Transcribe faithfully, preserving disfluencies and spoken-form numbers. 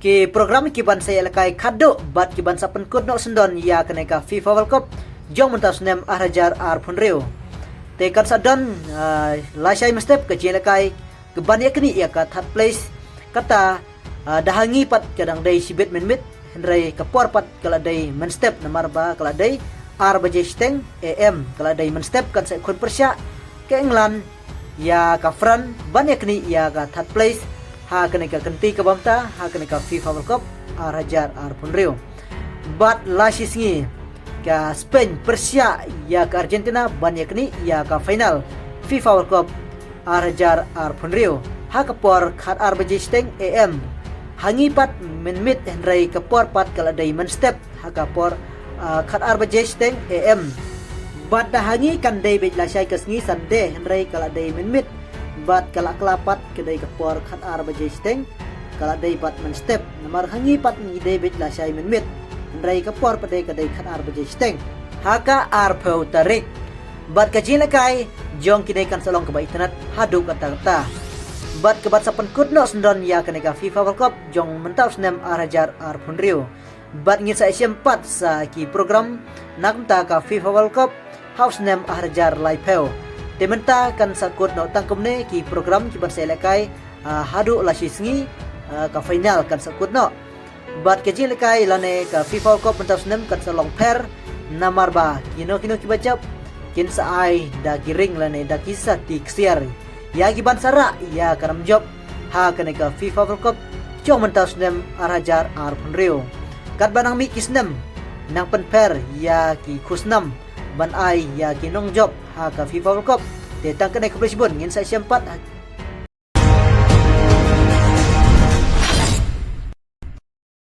Ki program ki ban sa ïalehkai khadduh bad ki ban sa pynkut noh syndon ïa kane ka FIFA World Cup jong mynta u snem ar hajar arphew hynriew. Te kan sa don, ah, lashai mynstep ka jingïalehkai ka ban ïaknieh ïa ka third place. Kata, ah, da ha ngi pat ka dang dei shibit mynmiet, hynrei ka por pat ka la dei mynstep namar ba ka la dei ar baje shiteng A M, ka la dei mynstep kan sa ïakhun pyrshah ka England ïa ka France ban ïaknieh ïa ka third place ha kane ka kynti kaba mynta ha kane ka FIFA World Cup ar hajar arphew hynriew. Bad la shi sngi ka Spain pyrshah ïa ka Argentina ban ïaknieh ïa ka final FIFA World Cup ar hajar arphew hynriew ha ka por khatar baje shiteng A M. Ha ngi pat mynmiet, hynrei ka por pat ka la dei mynstep ha ka por, ah, khatar baje shiteng A M. Bad da ha ngi kan dei beit lashai ka sngi Sunday, hynrei ka la dei mynmiet. Bad ka la kylla pat ka dei ka por khatar baje shiteng, ka la dei bad mynstep. Namar ha ngi pat ngi dei beit lashai mynmiet, hynrei ka por pat dei ka dei khatar baje shiteng ha ka arphew tarik. Bad ka jingïalehkai jong kine kan sa long kaba itynnad haduh katta katta. Bad ka ban sa pynkut noh syndon ïa kane ka FIFA World Cup jong mynta u snem ar hajar arphew hynriew. Bad ngin sa ïashem pat sa ki program na ka bynta ka FIFA World Cup ha u snem ar hajar laiphew. Te mynta kan sa kut noh tang kumne ki program ki ban sa ïalehkai, ah, haduh la shi sngi, ah, ka final kan sa kut noh. Bad ka jingïalehkai lane ka FIFA World Cup mynta u snem kan sa long pher namar ba kino kino kiba jop kin sa ai da ki ring lane da ki sati ksiar ïa ki ban sa rah ïa ka nam jop ha kane ka FIFA World Cup jong mynta u snem ar hajar arphew hynriew. Katba nang mih ki snem nang pynpher ïa ki khusnam ban ai ïa ki nongjop ha ka FIFA World Cup. Te tang kane, khublei shibun, ngin sa ïashem pat ha